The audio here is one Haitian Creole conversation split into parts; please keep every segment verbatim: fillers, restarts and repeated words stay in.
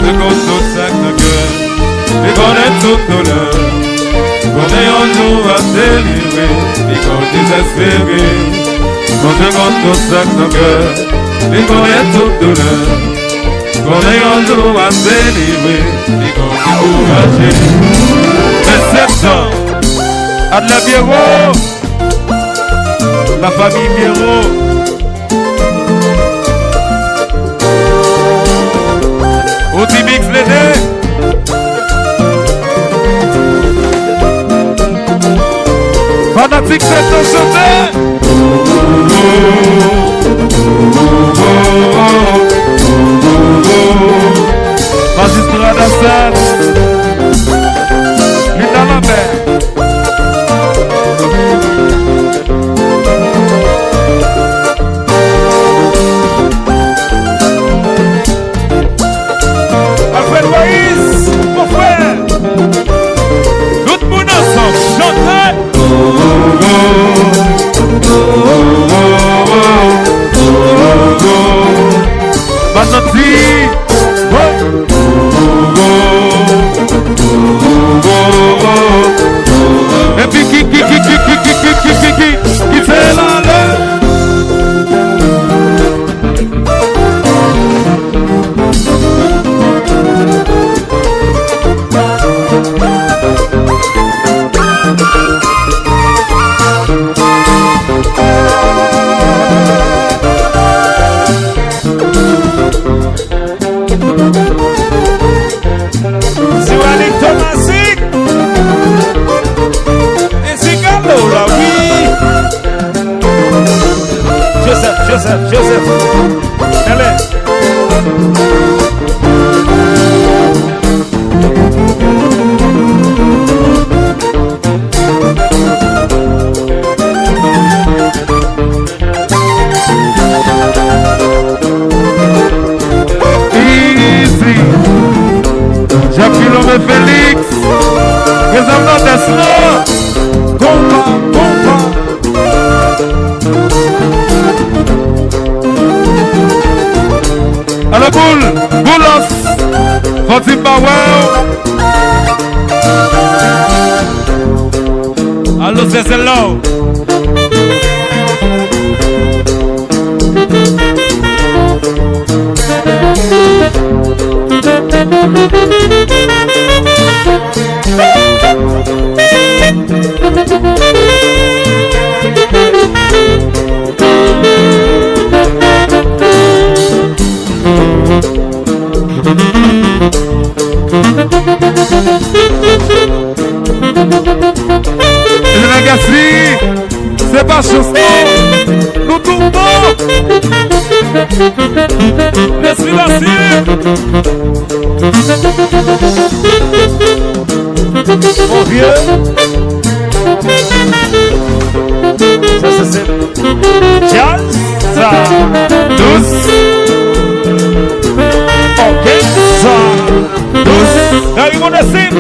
Konn tout sa k nan kè, li konnen tout doulè. Konnen yon jou w ap delivre, li konn dezespere. Bondye konn tout sa k nan kè, li konnen tout doulè. Konnen yon jou w ap delivre, li konn dekouraje. Men septan, Adlè Pyero, la famille Pyero. Odi Mix Lede. Fanatik septan chante. Majistra Dastan. Linda Lambert. Alfred Moïse, mon frè. Tout moun ansanm, chante. Bann nan di, epi ki, ki, ki, ki, ki, ki, ki, ki, ki, ki, ki se la le. Siwalik Tomasik. Ensi Galo la, wi. Joseph, Joseph, Joseph. Tande. Easy. Jean Philomé Félix. Prezan nan tès lan. Konpa, konpa. Alò, Boul, Boulos, fò di m pa wè w. Allo, Zèzèlo. Elena Gasly, se pa chans non. Nou tou bon. Lespri Lasib. Mon vieux. Sa se, se djaz sa. Dous. Òkès sa. Dous. Gary Mondestin.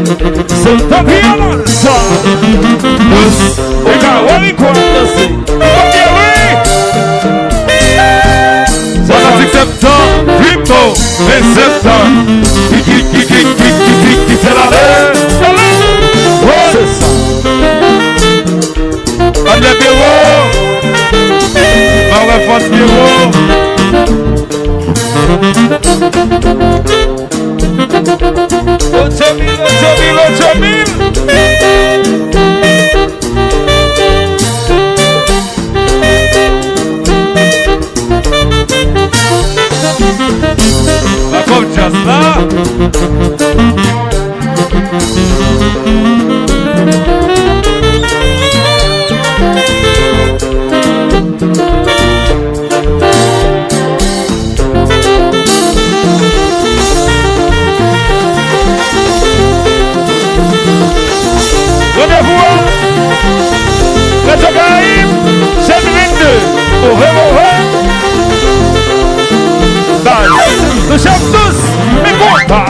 Se tanpi anal sa. Dous. E ka wè li kwa danse. Ok, wi. Fanatik septan, ritmo, men septan. Ki, ki, ki, ki, ki, ki, ki, ki fè la lè. Wè. Se sa. Ann lè Pyero. Mwen wè fòs Pyero. Ocho mil, ocho mil, ocho mil. Sa kòm djaz la. Randevou a Radyo Karayib, chèn vennde, move, move. Baz, nou chèf dous, men konpa.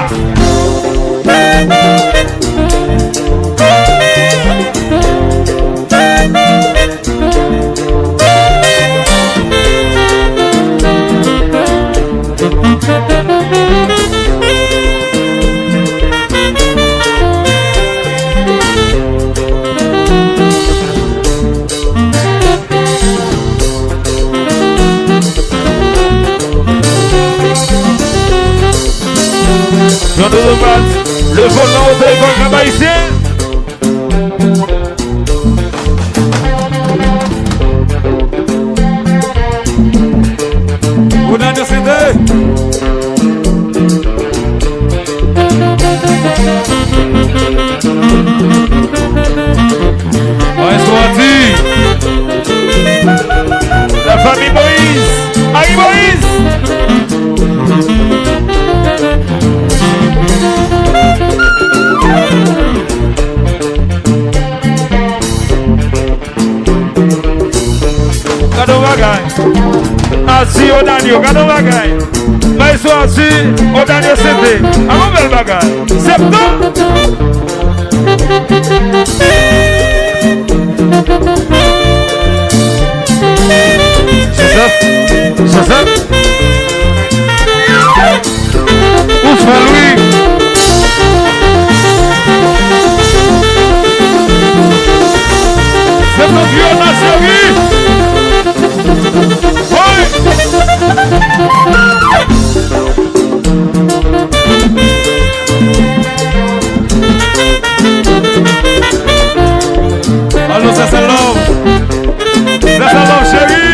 Automates, le volant au téléphone cap haïtien. Ronaldo Cité. Maestro Andy. La famille Moïse. Harry Moïse. Gade yon bagay. Azi Odanio, gade yon bagay. Maestro Azi, Odanio Sente. A yon bèl bagay. Septan. Joseph, Joseph. Ou fè l wi. Se pou Fiona cheri. Woy. Alo, sa se love. Sa se love, cheri.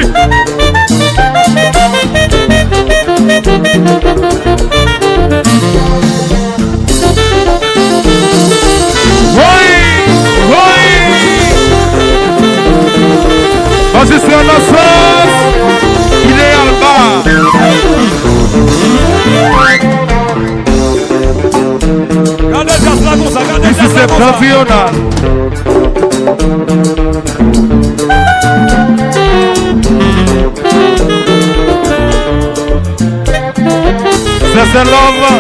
Woy! Woy! Majistra Nasans, Idéal Ba. Gade jazz la konsa, gade jazz la konsa. Septan Fiona. Sèsè Love.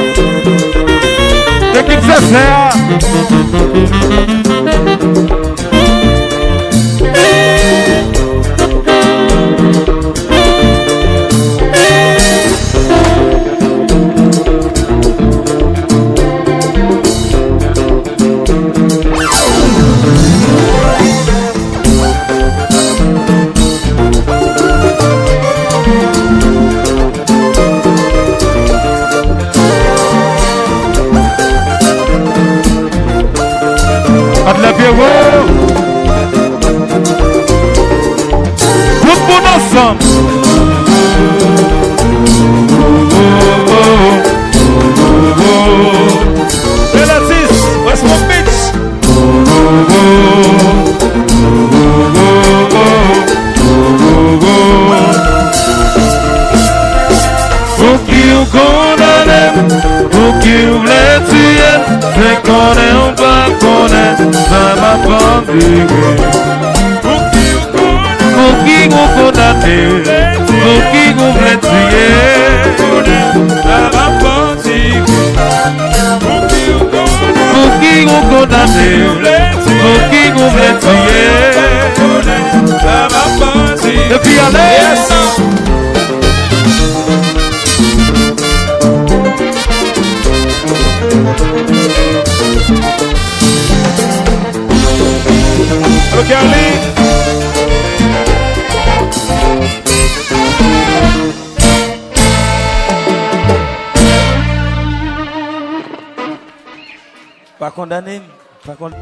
Ekip Sèsè a. Bat lè pye wo. Tout moun ansanm. Bèl atis, West Palm Beach. Pouki w kondane m? Pouki w vle tiye m? Fè konnen w pa konnen sa m ap andire. Pouki w kondane m? Pouki w vle tiye m? Sa m ap andire. Pouki w kondane m? Pouki w vle tiye m? Epi ale! Alo, Kerly. Pa kondane m, pa kon-